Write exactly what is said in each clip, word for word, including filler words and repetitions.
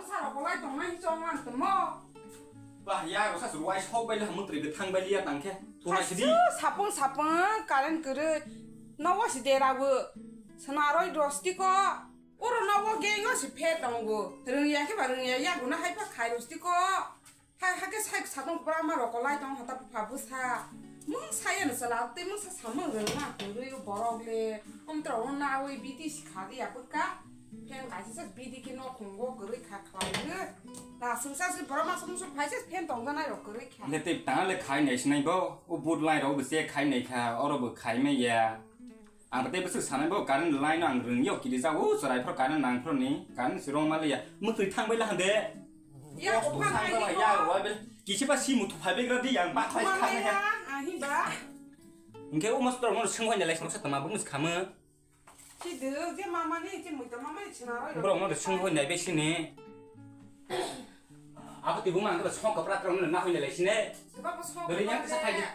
Sara kolai tongnai chong ang tongmo. Bah, ya, rasa suruai sok bai le hamuk teri bethang bai liya tangkhe. Thuna sidi. Sapung sapung current kwrwi. Nogo si derabu. Sanaroi dosti ko. Oro nogo gengo si phe tongo. Rwngya khe ba rwngya ya guna hai pha khai dosti ko. Hai hake sai satong bra ma rok kolai tong hata pha busa. Mung saya na sala te mung sa samung rwng ma kwrwi borok le. Om tro na wi bidi si khadi ya pukka. Phen kaisa sa bidi ke no khungo kwrwi kha khlai. Na sung sa si borok ma sung sung phai sa phen tong jana rok kwrwi kha. Nge tei tang le khai nai sinai bo. O but lai rok bo se khai nai kha, oro bo khai mai ya. Ang tei bwswk sanai bo current line no ang rwng yo kiri jago, chwrai phor current nang phor ni, current si rong ma le ya. Mwtwi thang bai la hande. Ya, o pha nai ya, ko. Roi bai. Kisi ba si mutu phai bai gra di yang ba phai kha ya. Ah, hi ba. Hingke o master no sung hoi nai lai sung sa tama bo mus khama. Chi de, je mama ni, je muita mama ni china roi. Bro no sung hoi nai be sini. Abo twi buma ang song kapra rok no na hoi nai lai sini. Seba ko song. Beri yang kisa khai di.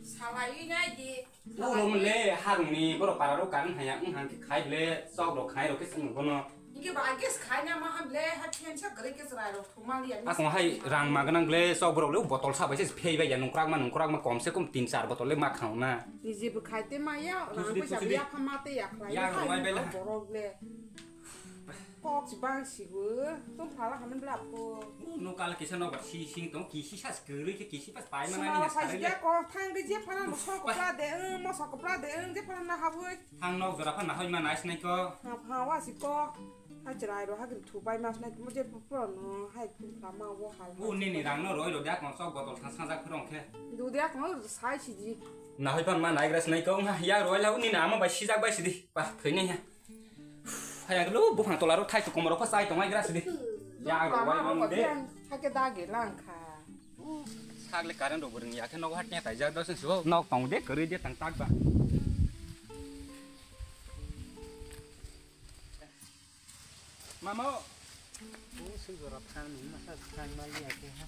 Salai nai di. Uro mole harung ni boro para ro kan haya, wng hang khe khai ble, chok rok khai rok khe sung bono. Inke ba gas khai na ma ham le, ha phen sa gari ke chwrai rok thuma li ani. Asong hai rang ma ganang ble, chok borok le botol sa bai se phei bai ya, nungkrak ma, nungkrak ma, kom se kom tin char botol le ma khang na. Ni je bo khai te ma ya, rang bai sa ya pha ma te ya khlai. Ya rok bai bai la. Borok le. Kok si bang si bo, tong phala hamin bla ko. No kal kisa no ba si sing tong kisi sa skeri ke kisi pas pai ma na ni. Sumala sa si ya ko thang de je phana mo sok pla de, mo sok pla de, je phana na haboi. Thang nok jora phana hoi ma nai sinai ko. Ha pha wa si ko. Ha chrai ro ha gin thu bai mas nai mo je pro no hai kun pha ma wo hal. U ni ni rang no roi ro dak no sok botol thang sa jak phirong khe. Du dak no sai si ji. Na hoi phan ma nai gra sinai ko ha ya roi la u ni na ma bai si jak bai si di. Pa thoi ni ha. Hayang lo buphang tola ro thai to komoro pha sai tong ai gra sidi. Ya ro wai mong de. Hake dagi lang kha. Sak le current ro burung ya khe nok hat nya tai jak dos so. Nok tong de kari de tang tak ba. Mama. Ni sujora phang ni masa phang mali ya khe ha.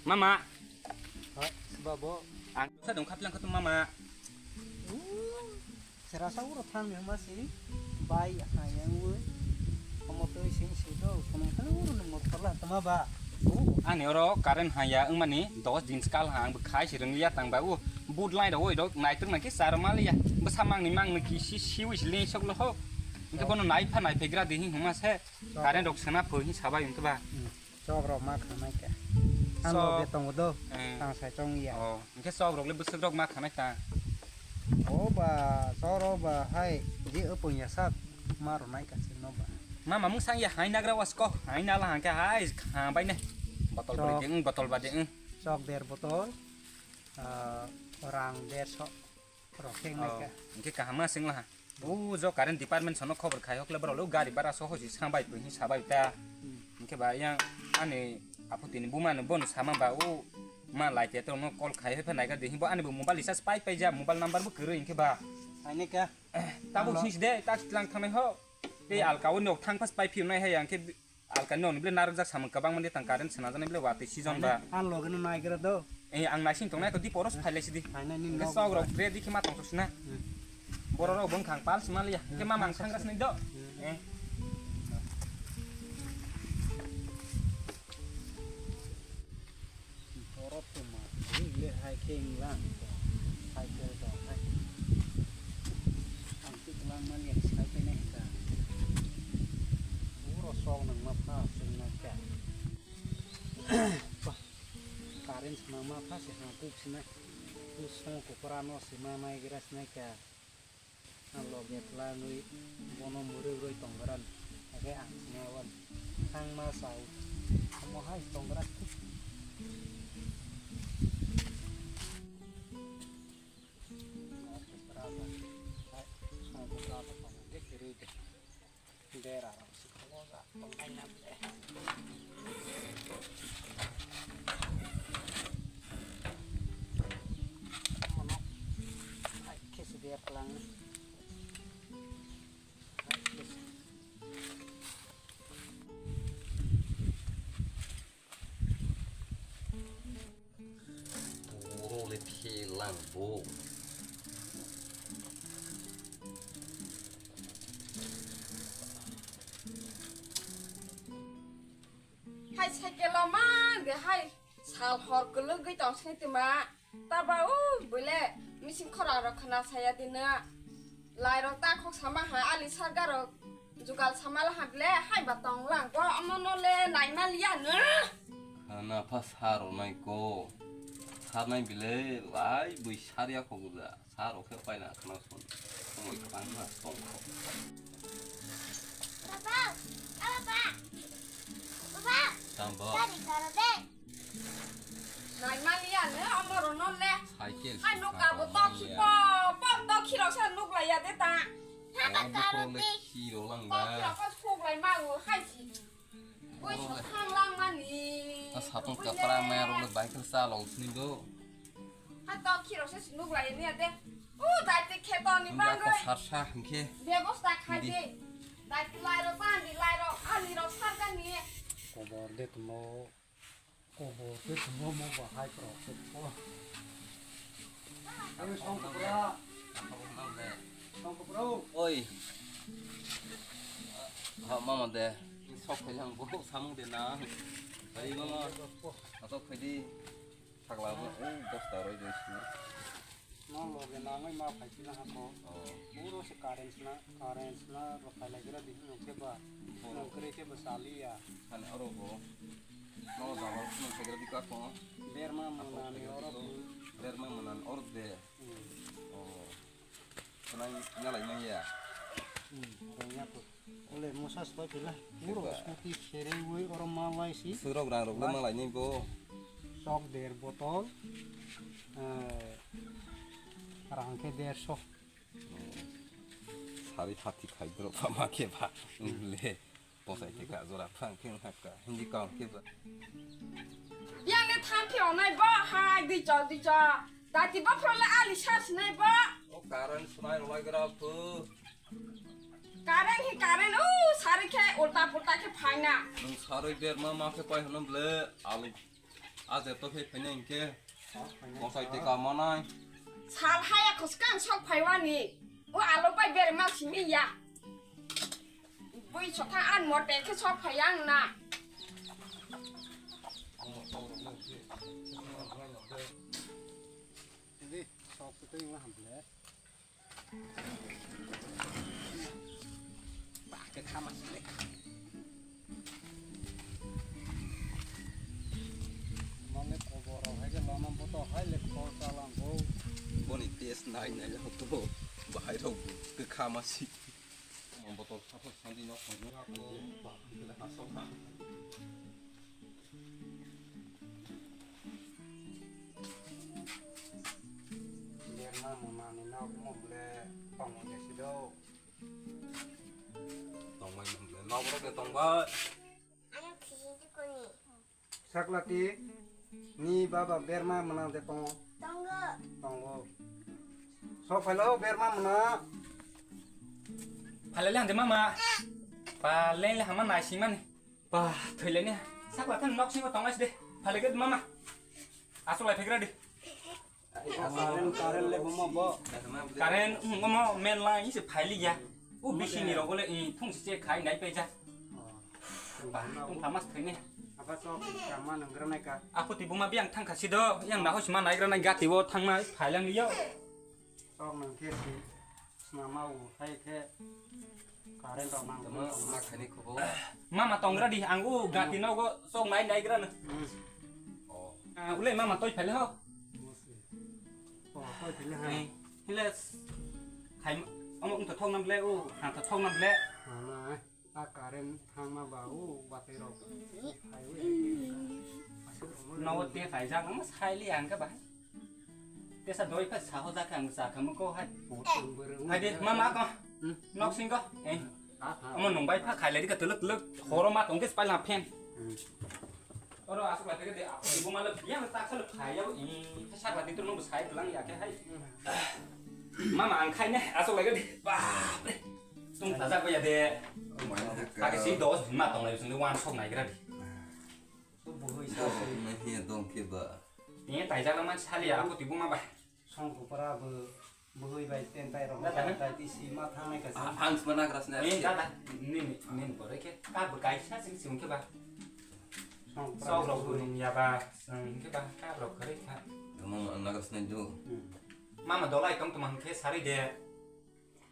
Mama. Ha, babo. Ang sa dong khap lang khatum mama. Serasa uro thang ni hwnba si bai ha yang ui. Omo twi sing si do, phunung phunung uro nung mor phala tama ba. Ani oro current ha ya wngmani dos din skal ha ang bwkhai si rwngliya tang ba u. But line rok oi rok naituk nang khe char maliya. Bwsa mang ni mang ni kisi siwi si le sok lo ho. Hingke bono nai pha nai phegra di hing hwnma se. Current rok sana pho hing sabai hingke ba. Chok rok ma khanai khe. Ang loge tongo do. Tang sai chong ya. Oh, hingke chok rok le bwswk rok ma khanai ta. O ba, chok rok ba hai je opong ya sak ma rwnai ka chwng no ba. Mama mung sang ya hai nagra was kok hai na la hangke hai kha bai ne. Botol bari ding, botol ba ding. Chok der botol, ah, rang der so. Rok khe nai kha. Hingke kaham ma sing laha. O jo current department sono khobor khai hokle borok le gari bara soho si sambai pui sabai ta. Hingke ba yang ani aphuti ni buma no bono sama ba o ma lai te tong no call khai hoi pha nai ga de himbo ani bo mobile recharge pai pai ja mobile number bo kwrwi hingke ba. Ai ne kha. Tabuk sis de tak lang thangnai ho. Te alka o nok thang pas pai phi nai hai hingke Alkani nokni bile narwkjak samung kwbangma de tang current swnajaknai bile watwi season ba. Ang loge no naigra do. Eh, ang naising tongnai ko di poros phailai sidi. Phainai ni nok sok rok bre dikhe ma tongthok sina. Borok rok bwng khang pal sima liya. Hingke ma mang thangras ni do. Eh. Borok tongma, le hai khe wnglang, cycle rok hai. Ang twi kwlangma le cycle nai kha. Uro sok nangma pha swng nai kha. Current swng nangma pha se ha kuk sinai. Kuk song kupra no sima nai gra sinai kha. Ang loge twlangwi bono mwrwk rwi tonggrani, hakhe ang swngo, ang thangma sao, omo hai tonggrani. Bera rok. Mono hai khe se ber kwlangni. Hai khe se. Puro le phi lang bo. Hai cycle o man de hai sal hor kwlwgwi tong sini tuma. Taba o bwle mising khora rok khna saya dina. Lai rok ta khok sama ha ali sarga rok jugal sama la ha ble hai ba tong lang ko amo no le nai ma liya na. Khana pha saro nai ko. Sanai bile lai bui saria ko guda. Saro khe paina khna son. Oi khang na son ko. Baba, ah, baba. Baba. Tambo. Dari karo de. Nai maliya le, amoro no le. Cycle hai si nuk kabo kabo tokhi maliya. Po, po tokhi rok sa nuk laiya de ta. Haka karo de. Hero lang ba. Tokhi rok ko suk lai ma u hai si. Oi, oro le. Thang lang mani. A sapung kapra maya rok le bike sa long sini do. Ha tokhi rok se nuk lai ni ade. U dai te kheto ni bangoi. Ko sarsa hingke. Bebosta khai de. Dai te lai rok pan di lai rok ani rok sarga ni. Kobor de tumo. Kobor de tumo mo ba hai pro se po. Ani song kopra. Song kopra. Oi. Ha mama de. Sok khailang bo samung de na. Ai mama. Atok khai di. Sakla bo, eh, dosta roi roi sur. No loge nangoi ma phai sina hako. Oh. Puro se current sina, current sina rok phai lai gira di hino ke ba. Oh. Nang kre ke ba sali ya. Kan aro bo. No jawab no se gira di ka ko. Berma mana ni oro. Berma mana oro de. Hmm. Oh. Nang nalai nang ya. Hmm, rang ya ko. Ole mosa stoi pila. Puro scooty khere ui oro malai si. Surok rang rok le malai ni bo. Sok der botol. Eh, rang ke der so. Sari hati khai dro pama ke ba. Le. Posai ke ka jora phang ke hak ka. Hindi ka ke ba. Yang le thampi onai ba hai di chol di chol. Dati ba phro le ali sar sinai ba. O karan sunai roi gra tu. Current hi current, o sari khe ulta pulta khe phaina. Nwng sarwi berma ma khe pai hwnam ble alu. A je to khe phaina hinkhe. Kosai te ka manai. Sal haya khoskan sok phaiwani. O alu pai berma simi ya. Bui sotha an mor te khe sok phai ang na. Sok te ma hamle. Ba, ke khama sile. Mane kobor hai ke lama boto hai le kol chalang bo. Boni test nai nai le hoto. Bahai rok ke khama si. Mane botol sapa sandi nok ko. Ba, ke khama. Berma mwnani nok mokle tongo de sido. Tongbai mokle nok rok de tongbai. Ano khisi jikoni. Saklati ni baba berma mwnang de tongo. Tongo. Tongo. Sok phailo berma mwnang. Phalele hande mama. Palele hama naisingmani. Ba, thwilaini. Sakla than nok singo tonglaisi de. Phalike mama. Aswk lai phegra di. Current, current le bomo bo. Current, um, bomo main line se phaili ya. U bisi ni rogole, i, thung se khai nai peja. Ba, thung thamas thwini. Apa sok kama nanggra nai ka. Apo ti buma biang thang khasi do, yang na hos ma naigra nai gati wo thang nai phailang yo. Sok nang khe si. Mama u hai khe current rok mang. Tama ma khani khobo. Mama tongra di ang u gati nogo sok nai nai gra na. Hmm. Oh. Ah, ule mama toi phele ho. Musi. Oh, toi phele ha. Eh, hile khai omo ung to thok nam le u, ha to thok nam le. Mama. A current thangma ba o batwi rok phai wi. Nogo te khaijak ang saili ang khe ba. Tesa doi kha saho jak ang sa kha moko hai. Hai de mama ko. Hmm? Nok sing ko. Eh. Omo nung bai pha khailai di ka tuluk tuluk. Horo ma tong khe spal na phen. Hmm. Oro aswk lai de, ibu malah biang tak sel phai ya, i, sar lagi tu nunggu sai pulang ya, kayak hai. Mama ang khai ne, aswk lai de, bapre. Tung tajak ya de. Pakai si dos ma tong lai sung wan sok nai gra di. Bo hoi sa. Bo hoi na hiya dong ke ba. Ni tai jak man sali ya, aku tibu ma ba. Song kupra bo bwhwi bai tentai rok. Dada, dada. Tai tisi ma thangnai ka. Ah, ang sima nagra sina. Ni dada, ni ni ni bore ke. Ka bo kaisa sing sing ke ba. Chok rok bo nung ya ba, chwng hwnkhe ba kap rok kwrwi kha. Tamo ang naga sinai do. Hmm. Mama dolai tong tongma hwnkhe sarwi de.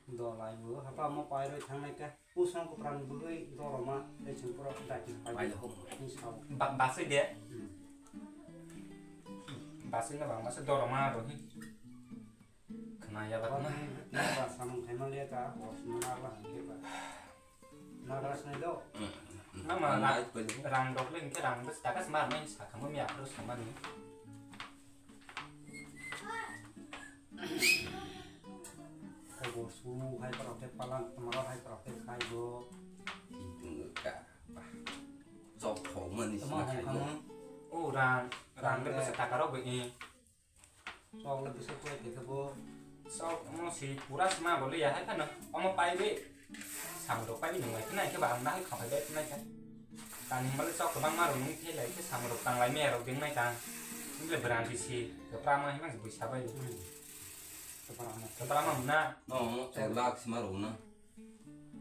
Dolai bo hapa mo pairwi thangnai khe. Pusong kwpran bwrwi doroma tei chwng pura dai pai. Pai ho. Ni sao. Ba-, baswi de. Hmm. Baswi na bang masa doroma ro hi. Khna ya ba tma. Ba samung khai ma le ta, bo sima na ba hwnkhe ba. Na ras nai do. Hmm. Mama, rang, rang dok le hwnkhe rang bwswk taka se mar nai sa kha mo miya phuru samani. Kobo su hai parok khe palang tongma hai parok khe khai bo. Tongka. Chok thok mani tama sina khai bo. O rang, rang le bwswk taka rok bo i. Chok le bwswk kwlai khe bo. Chok omo si pura sma bo le ya hai phano. Omo pai be. Samung rok pai be nung lai khna khe ba ang nahai khapai bai khna khe. Tani male chok kwbangma rok nung khe lai khe samung rok tang lai maya rok ding nai tang. Nung le bwrang di si kwpra ma himang bui sabai. Hmm. Kwpra ma. Kwpra ma na. No, no, chok lak sima rok na.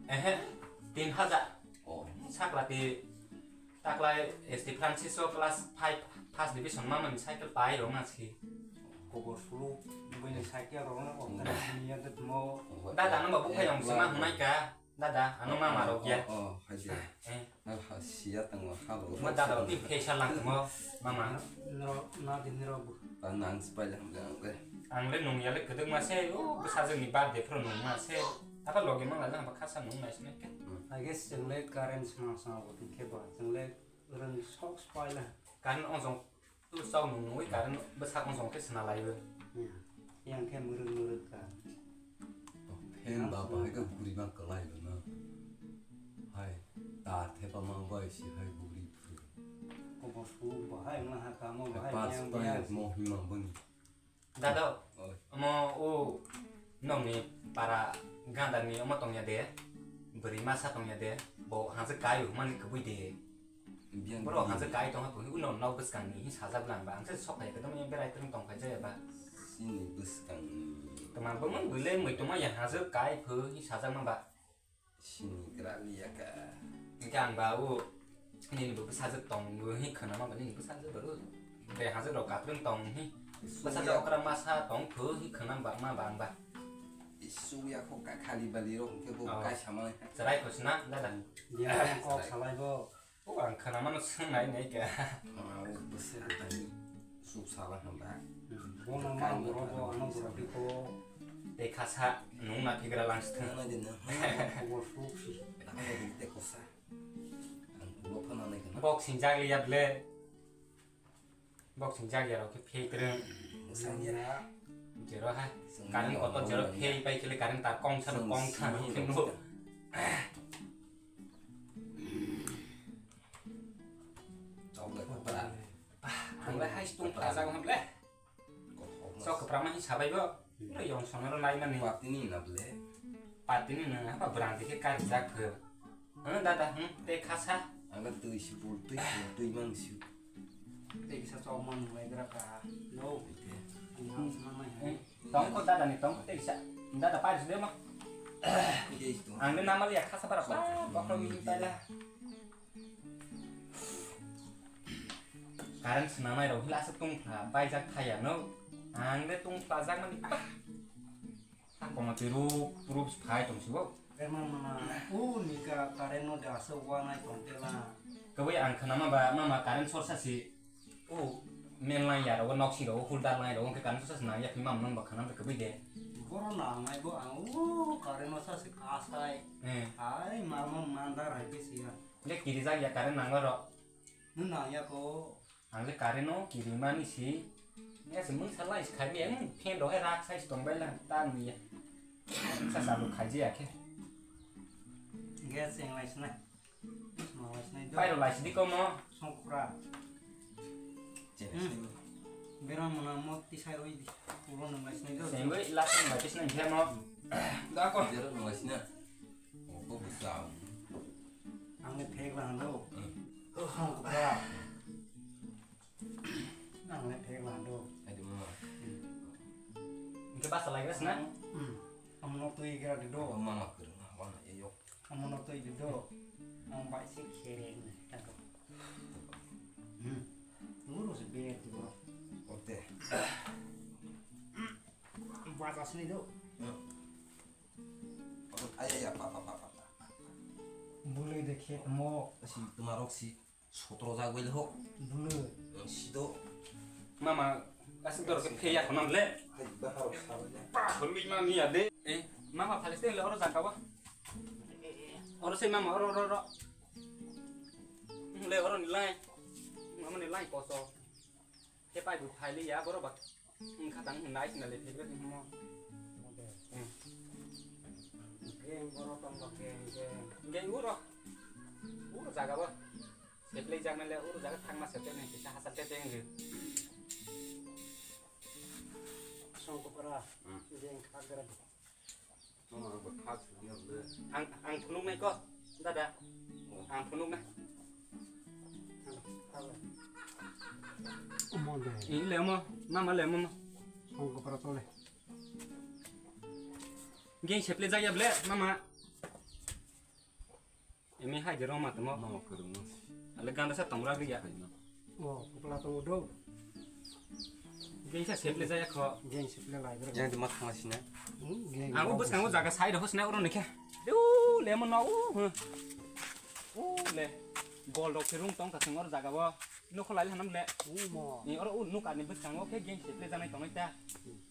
Ehe, tin hajar. Oh. Sakla ti taklai S T Francisco class five first division ma man cycle pai rok na si. Kobor sulu, bini cycle rok no organize ni ya de mo. Dada no babu phai ang sima hunai ka. Dada, ano mama rok ya. Oh, oh, hai ya. Eh. Hal ha siya tang wa hal. Ma dada rok ni phesa lang mo mama. No, na din ro bu. Pa nang spai lang lang de. Ang le nung ya le kwdwkma se, o bwsajwkni birthday phuru nungma se. Apa logi mang lai lang ba khasa nung nai se nai ke. Hmm. I guess chwng le current sma sma bo tong khe ba. Chwng le rwng sok spai la. Current ong jong tu sok nung nungwi current bwsak ong jong khe sna lai bo. Hmm. Yang khe mwrwk mwrwk ka. Fan ba bahai khe guri ma kwlai bo no. Hai, tar thepa mang bai si hai guri phu. Kobo su bahai wngna ha kamo bahai. Pas yang pai biya si. Mo himang boni. Dado. Oi. Omo o nokni para gandani omo tongya de. Bwrwi masa tongya de. Bo hangse kayo mani kwbwi de. Biyang borok biyang. Hangse kai tongha tonghi uno nok bwskangni hi sajak lang ba. Angse sok hai kedam yang berai tong tong khai jaya ba. Sini bwskangni. Toma bumung bwle mui tongma ya hangse kai phu hi sajak ma ba. Sini krak liya ka. Hingke ang ba o nini bo bwsajwk tong bo hi khwnama ba nini bwsajwk bo. Bai hajwk rok kakrwng tong hi. Bwsajwk okra masa tong phu hi khwnam ba ma ba ang ba. Isu ya kho ka khali bali rok hingke bo oh. Kai sama. Chwrai kho sina dada. Dia kok salai bo. O ang khwnamano swngnai nai kha. Ah, bwswk tani suk sala hwnba. Bono ma borok bo ano borok biko. Tei khasa nung na phigra lang sthwng. Nana din na. Bo suk si. Nana din te kosa. Ang ulo phana nai kana. Boxing jagli ya ble. Boxing jagya rok khe phei kwrwng. Sangya. Jero ha. Sangya. Current kotor jero phei pai khe le current tar kong sa kong thang khe no. Chok le kwpra. Ang le hai stung pha jagong ham le. Sok kwpra ma hi sabai bo. No yong sono ro nai mani. Patini na ble. Patini na ha pa brang dikhe kar jak khe. Hwno dada hwno te khasa. Ang le twi si bul twi twi mang si. Te kisa chok man nai gra ka. No. Ang mang mang nai. Tong ko dada ni tong ko te kisa. Dada pa de ma. Ang le namal ya khasa para pa bokro mi pa la. Current swnamnai rok hila aswk tungphla baijak thaya no. Ang de tungphla jak mani pa. Kono twi rup rup phai tong sibo. Emang mana u nika current no da aswk wanai tong tela. Kwbui ang khwnama ba mama current sorsa si. U men lai ya rogo nok si rogo hul dar lai rogo ke current sorsa si nang ya phima mano ba khwnam kwbui de. Boro nang nai bo ang u current no sa si kasai. Eh. Ai mama mandar hai ke si ya. Le kirijak ya current nangla rok. Nwng nang ya ko. Ang le current no kirimani si. Ya se mung salai si khai ya mung fan rok hai rak sai si tong bai lang ta ni ya. Sa sa lu khai je ya khe. Gas yang lai sinai. Ma lai sinai do. Pai ro lai si di ko mo. Song kura. Chere. Hmm. Bera mana mo ti sai roi di. Ulo nang lai sinai do. Sengoi last time lai sinai dia mo. Da ko. Jero nang lai sinai. Obo bwsao. Ang le phek la hando. Hmm. Song kura. Ang le phek la hando. Adi mo. Hingke basa lai gra sina? Hmm. Ang no twi gra de do. Mama kwrwng ma wana e yok. Ang no twi de do. Ang bai si khereng ne. Tako. Asli do. Ay, ay, ay, pa, pa, pa, pa, pa. Bului de khe mo. Si tumarok si sotro jag bai ho. Bului. Si do. Mama, asli dor ke pheya khonam le. Hai, bahar sa bai le. Pa, bului ma ni ade. Eh, mama, phaliste le oro jaka wa. Oro sei mama, oro, oro, oro. Le oro ni lai. Mama ni lai koso. Khe pai bu phai le ya, boro ba. Wngkha tang nai sina le phai le mo. Geng boro tong ba geng, geng. Geng uro. Uro jaga bo. Seplai jak na le uro jaga thang ma seplai nai kisa hasa te teng ge. Songkopra. Hmm. Geng khagra. Mama, ang bo kha sini ang de. Ang, ang phunuk nai ko, dada. Oh. Ang phunuk nai. Omo de. Ini le mo, mama le mo. Songkopra tole. Geng seple jaya ble, mama. Emi hai de roma tamo. Mama kwrwngno. Ale ganda sa tong rak ya. O, pukla tongo do. Geng sa seple jaya kho. Geng seple lai bro. Yang de ma thangla sina. Hmm, geng Ang bro. Bwskango jaga sai rokho sina oro nikhe. U le mo no u. U le. Bol rok se rung tong ka sing oro jaga bo. Nokho lai hanam le. U mo. Ni oro u nuk ani bwskango khe geng seple janai tongnai ta.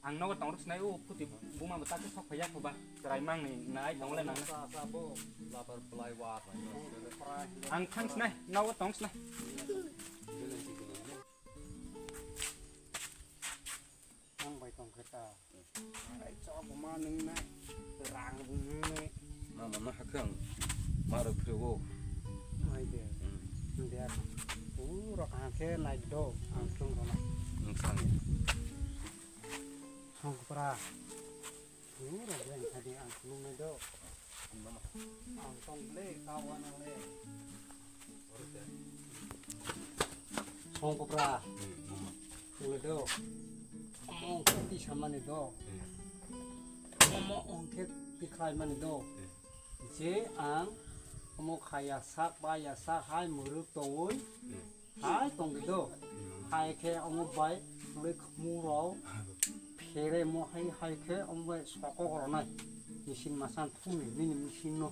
Ang nogo tong rok sinai o phuti buma bo tak sok phaiya khoba. Chwrai mang ni nai tong le nang. Sa sa bo labar plai wa. Ang thang sinai, nogo tong sinai. Ang bai tong khe ta. Ai chok ma nung nai. Rang bu nung nai. Mama no hakhe ang maro phirwo. Mai de. Hmm. De. U rok hakhe nai do. Ang chung rona. Ang sang. Songkopra. Nung rok le wngkha di ang phunuknai do. Ang tong le, ka wanang le. Songkopra. Nung le do. Omo wngkha tisa mani do. Omo wngkhe tikhlai mani do. Je ang omo khaya sak ba ya sak hai mwrwk tongwi. Hai tong di do. Hai khe omo bai twi khumung rok phere mo hai, hai khe omo bai sokok ronai. Machine masan thumni bini machine no.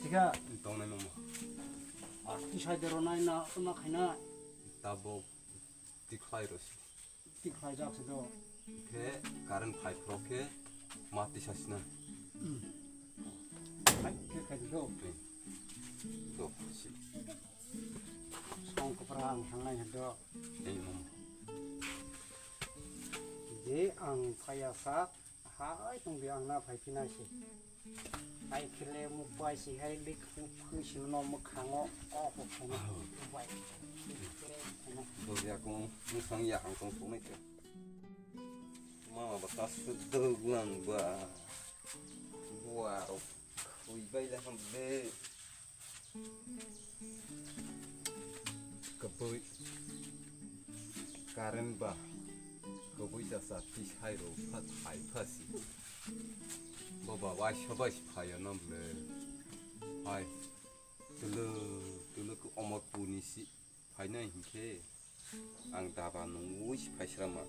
Thika? Tongnai mama. Arti sai de ronai na, na khaina. Tabok tikhlai rosi. Tik khlaijak se do. Khe current phai phro khe ma tisa sina. Hmm. Hai khe khai do. Twi. Do si. Songkopra ang thangnai do. Ei mama. Je ang phaya sak. Hai tong di ang na phai phina si. Hai khele mu pai si hai lik mu phu si no mu khango ko ko khango pai. Bo ya ko mu sang ya ang tong tong nai ke. Mama ba ta su dog lang ba. Bua ro khui bai la ham be. Kwbwi current ba kwbwi chasa tisai rw pha thai pha si. Bo ba waisa bai si phaio no bwle. Hai twlwk twlwk khe Omorpur ni si phainai hinkhe. Ang daba nungwi si phaisrama.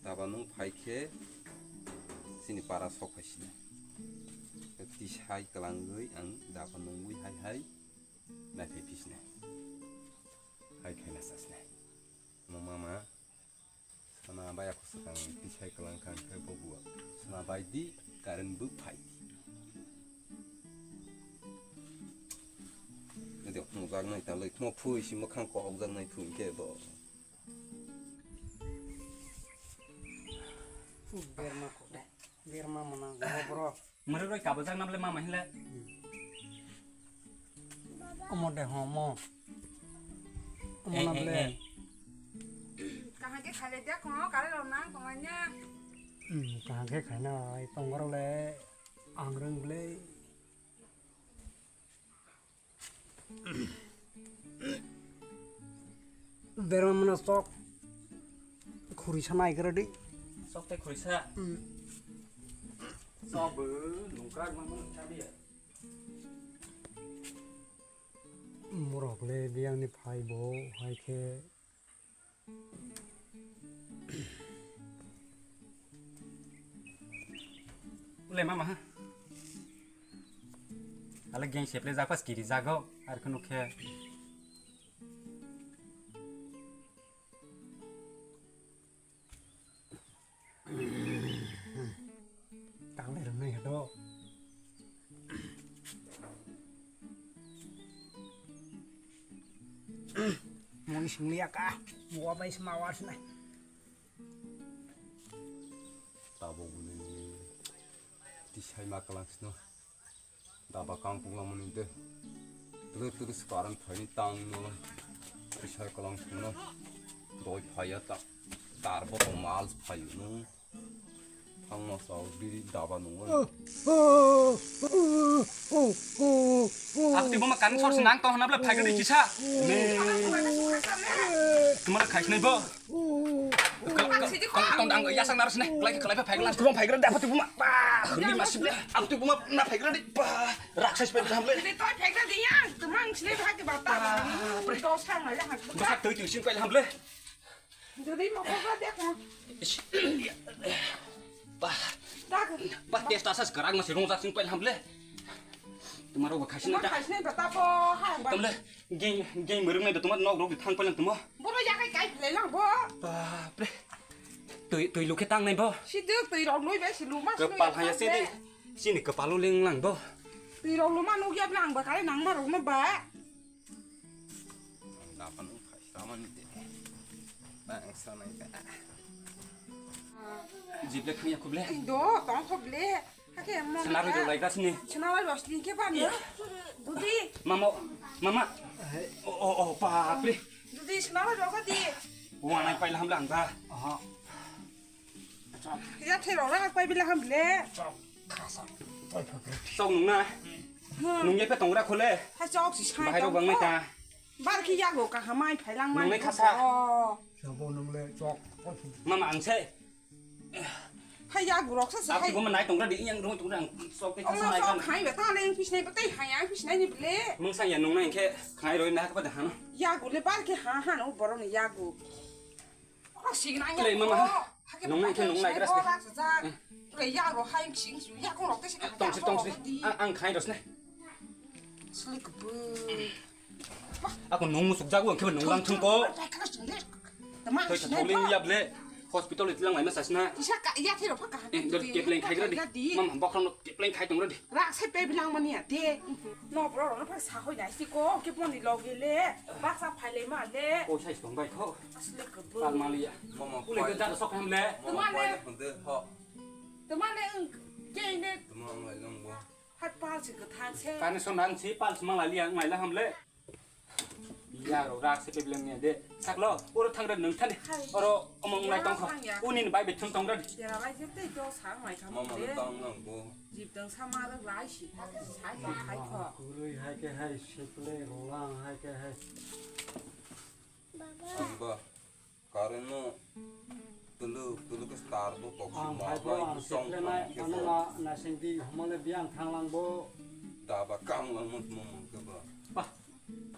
Daba nung phai khe chini para sok phai sini. Tisai kwlangwi ang daba nungwi hai hai naiphai phi sini. Hai khaina sa sini. Mo mama sana bai ako swkang tisai kwlang kha khe bo bua. Sana bai di current bo phai. Nede khungjak nai ta loi khmo phui si mwkhang kok jak nai phui khe bo. Berma kok de. Berma mana go bro. Mare roi kabo jak nam le mama hinle. Omo de ho mo. Omo na ble. Kahage khale de ko kare ro nang ko manya. Hmm, kahage khaina ai tongro le. Ang rwng bwle. Berma mano sok khurisa nai kara di. Sok te khurisa. Hmm. Sok bo nungkrak ma mano kha di. Morok le biyang ni phai bo hai khe. Le mama ha. Ale geng seple jakpas kiri jago ar kunu khe. Tang le rwnai hado. Moni singli aka. Mo bai sma war sinai. Tabok ni tisai ma kalang sino. Daba kang pung lamani de. Tulu tulu sekarang phaini tang no. Tisai kalang sino. Doi phaya ta. Tarbo to mal phayu no. Thang ma sao diri daba nung. Abti buma kan sor senang tong hana bla phai gadi kisa. Tumala khai sinai bo. Tong tong ang yasang naras ne. Kelai kelai phai gadi. Tong phai gadi apa tu buma. Bah, hurbi masih bla. Abti buma na phai gadi. Bah, raksas phai gadi hamle. Ini toy phai gadi ya. Tumang sini phai ke bata. Dos sang aja. Dosak tui tui sin phai hamle. Jadi mau kau dia kan? Bah, bah, testa sas kerang masih rong sak sing pail hamle. Tumaro ba khaisina ta. Khaisina ta bo ha ba. Tamle, geng geng murung nai tumar nok rok thang pail tuma. Bo ya kai kai le lang bo. Bah, pre. Tui tui lukhe tang nai bo. Si duk tui rok lui be si luma. Kepal hanya sini. Sini kepal uling lang bo. Tui rok luma nuk yap lang ba kai nang ma rok no ba. Dapan khaisa mani de. Bang sanai ka. Jible khanya khuble. Do tong khuble. Hake mo. Sena roi lai gasni. Sena roi rosni ke ba no. Dudi. Mama, mama. O o o pa pre. Dudi sena roi rogo di. Wanai paila hamla ang ba. Aha. Ya thero ra pai bila hamle. Sok nung na. Nung ye pe tongra khole. Ha sok si sai. Bahai rok bang mai ta. Bar ki yago ka hamai phailang mai. Nung nai khasa. Sabo nung le sok. Mama ang se. Ha yago rok sa sa. Aku goma nai tongra di yang rung tongra ang sok te khasa nai. Sok khai ba ta le pisnai ba tai ha ya pisnai ni ble. Mung sang ya nung nai khe khai roi na ka ba da hano. Yago le bar ki ha ha no borok ni yago. Oro signa ya. Lei mama. Nung nai khe nung nai kras. Lei ya ro hai sing su ya ko rok te sing. Tong si tong si. Ang ang khai ros ne. Slik bu. Ako nung musuk jago ang khe nung lang thung ko. Thoi thoi ling ya ble. Hospital it lang lai ma sasna. Isa ka ya thero phaka. Eh, dor kepleng khai gra di. Mama bokhang no kepleng khai tong gra di. Rak sai pe bilang mani ya de. No bro no phak sa hoi nai si ko ke pon ni log le. Bak sa phai le ma le. Ko sai tong bai kho. Asle ko bo. Pal maliya. Mama. Ule ko jar sok ham le. Mama ko le hunde ho. Tuma le ung ke ne. Tuma ang lai lang bo. Hat pal si ko thang se. Kani so nang si pal si ma laliya ngai la ham le. Ya ro rak se pe bilang ne de. Saklo, oro thangra nung thani. Oro omong lai tong kho. Uni ni bai bethum tong gra di. Dera lai je tei to sang mai tham. Mama le tang nang bo. Jip tang sama rak lai si. Sai ba khai kho. Kurui hai ke hai sikle rolang hai ke hai. Ang ba. Current no tuluk tuluk star bo kok. Ang hai bo ang sikle nai ano ma nasing di homa le biang thang lang bo. Daba kang lang mo mo mo ke ba. Bah.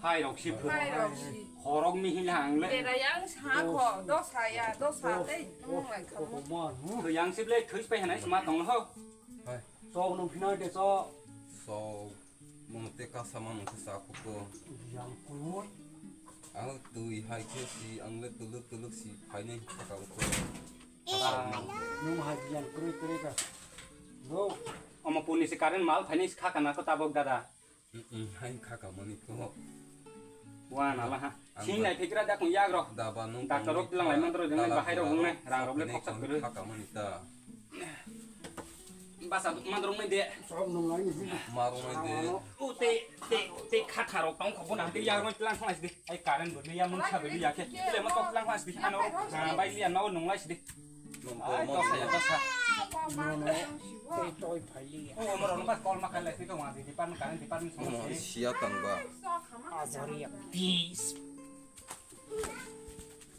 Hai rok si phu. Hai rok si. Khorok mi hil hang le. Bera yang sa kho, dosa ya, dosa tei nung lai kha mo. Thwi yang sip le thwi pai hanai sma tong ho. Hai. Sok nung phina de sok. Sok mung te ka sama mung sa kho ko. Yang koi. Ang twi hai khe si ang le tuluk tuluk si phainai ka ko. Nung hai yang koi koi ka. Go. Omo puni si current mal phainai kha kana ko tabok dada. Hai kha ka mani to. Wa na la ha. Sing nai phikra da kung yag ro. Daba nung. Doctor rok lang lai mandro jeng nai bahai rok nai rang rok le khoksa kuru. Kha ka mani ta. Basa mandro nai de. Sok nung nai ni. Maro nai de. U te te te kha kha rok tong khok na te yag ro lang khong lai de. Ai current bo ne ya mun sa bo ya khe. Le ma tok lang khong lai de. Ano bai ya no nung lai de. Ai, to saya to sa. Tei toi phai li. Oh, mo rong pas call ma khan lai to wa di department current department song. Mo sia tang ba. Ajori ya, please.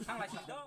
Sang lai do.